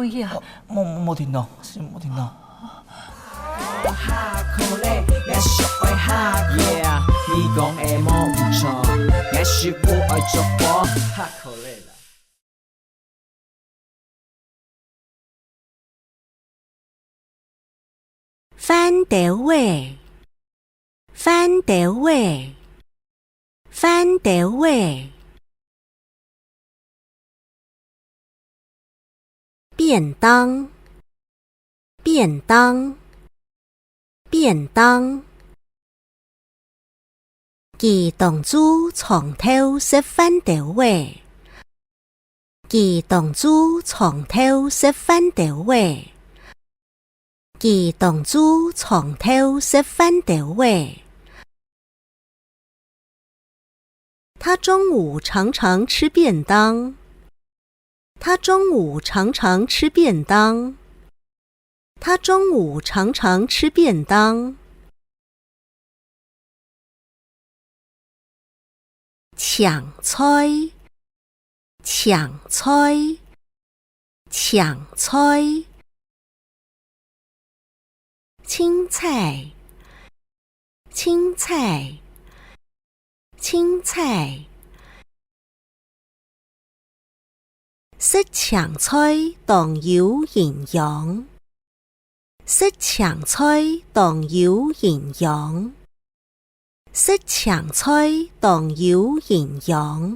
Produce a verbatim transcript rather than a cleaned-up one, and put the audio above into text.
無，無，無聽到，是無聽到。Yeah，你講个無毋著，𠊎係無愛捉過。哈口令啦。 番豆仔，番豆仔，番豆仔。便當，便當，便當。佢當晝床頭食番豆仔。 佢當晝床頭食番豆仔。佢當晝床頭食番豆仔。他中午常常吃便當。他中午常常吃便當。他中午常常吃便當。 青菜，青菜，青菜。青菜，青菜，青菜。 食青菜當有營養。食青菜當有營養。食青菜當有營養。